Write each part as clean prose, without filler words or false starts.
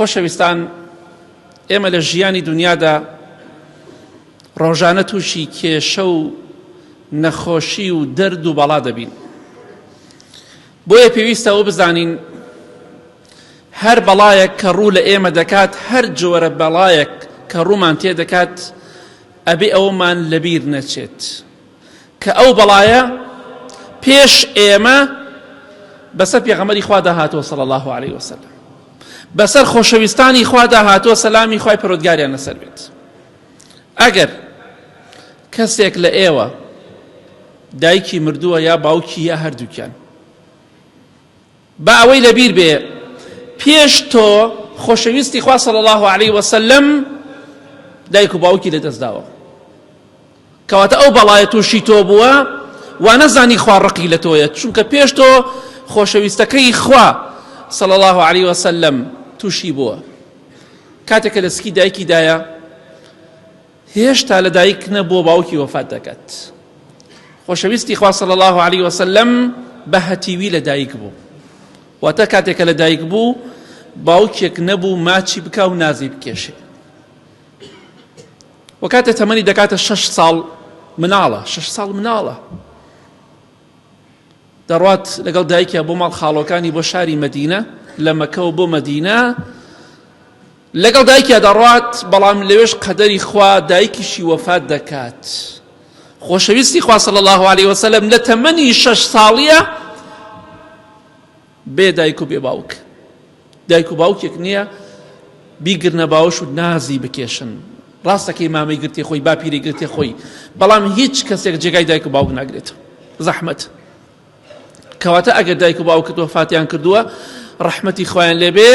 خۆشەویستان ئێمە لە ژیانی دنیادا ڕۆژانە تووشی کێشە و نەخۆشی و دەرد و بەڵا دەبین بۆیە پێویستە ئەوە بزانین هەر بەڵایەک کە ڕوو لە ئێمە دەکات هەر جۆرە بەڵایەک کە ڕوومان تێ دەکات ئەبێ ئەومان لەبیر نەچێت کە ئەو بەڵایە پێش ئێمە بەسەر پێغەمبەری خوادا هاتووە صلی الله علیه وسلم بەسەر خۆشەویستانی خوادا هاتووە سەلامی خوای پەروەردگاریان لەسەر بێت ئەگەر کەسێک لە ئێوە دایکی مردووە یا باوکی یا هەردووکیان با ئەوەی لەبیر بێ پێش تۆ خۆشەویستی خوا صلی الله علیه وسلم دایک و باوکی لەدەست داوە کەواتە ئەو بەڵایە تووشی تۆ بووە وا نەزانی خوا ڕقی لە تۆیە چونکە پێش تۆ خۆشەویستەکەی خوا صلی الله علیه وسلم تووشی بووە کاتێک کە لە سکی دایکی دایە هێشتا لە دایک نەبووە باوکی وەفات دەکات خۆشەویستی خوا صلی الله علیه وسلم بە هەتیوی لە دایک بوو واتە کاتێک کە لە دایک بوو باوکێک نەبوو ماچی بکا و نازی بکێشێ و کاتێ تەمەنی دەکاتە شەش ساڵ مناڵە شەش ساڵ مناڵە دەڕات لەگەڵ دایکیا بۆ ماڵ خاڵۆکانی بۆ شاری مەدینە لە مەکەوە بۆ مەدینە لەگەڵ دایکیا دەڕات بەڵام لەوێش قەدەری خوا دایکیشی وەفات دەکات خۆشەویستی خوا صلی الله علیه وسلم لە تەمەنی شەش ساڵیە بێ دایک و بێ باوک دایک و باوکێک نییە بیگرنە باوەش و نازی بکێشن ڕاستەکەی مامەی گرتی خۆی باپیری گرتی خۆی بەڵام هیچ کەسێک جێگای دایک و باوک ناگرێت زەحمەت کەواتە ئەگەر دایک و باوکت وەفاتیان کردووە ڕەحمەتی خوایان لێبێ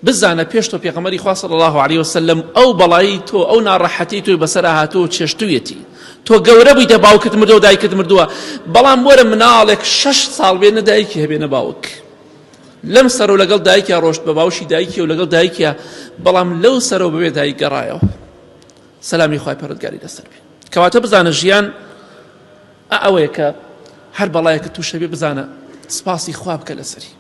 بزانە پێش تۆ پێغەمبەری خوا صلی اللە علیە وسلم ئەو بەڵایی تۆ ئەو ناڕەحەتی تۆی بەسەر هاتووە و چێشتوویەتی تۆ گەورە بوویتە باوکت مردووە و دایکت مردووە بەڵام وەرە مناڵێک شەش ساڵ بێ نە دایکی هەبێ نە باوک لەم سەر و لەگەڵ دایکیا ڕۆشت بە باوشی دایکی و لەگەڵ دایکیا بەڵام لەو سەرەوە بەبێ دایک گەڕایەوە سەلامی خوای پەروەردگاری لەسەر بێ کەواتە بزانە ژیان ئەوەیە کە هەر بەڵایەکە تووشە بێ بزانە سپاسی خوا بکە لەسەری.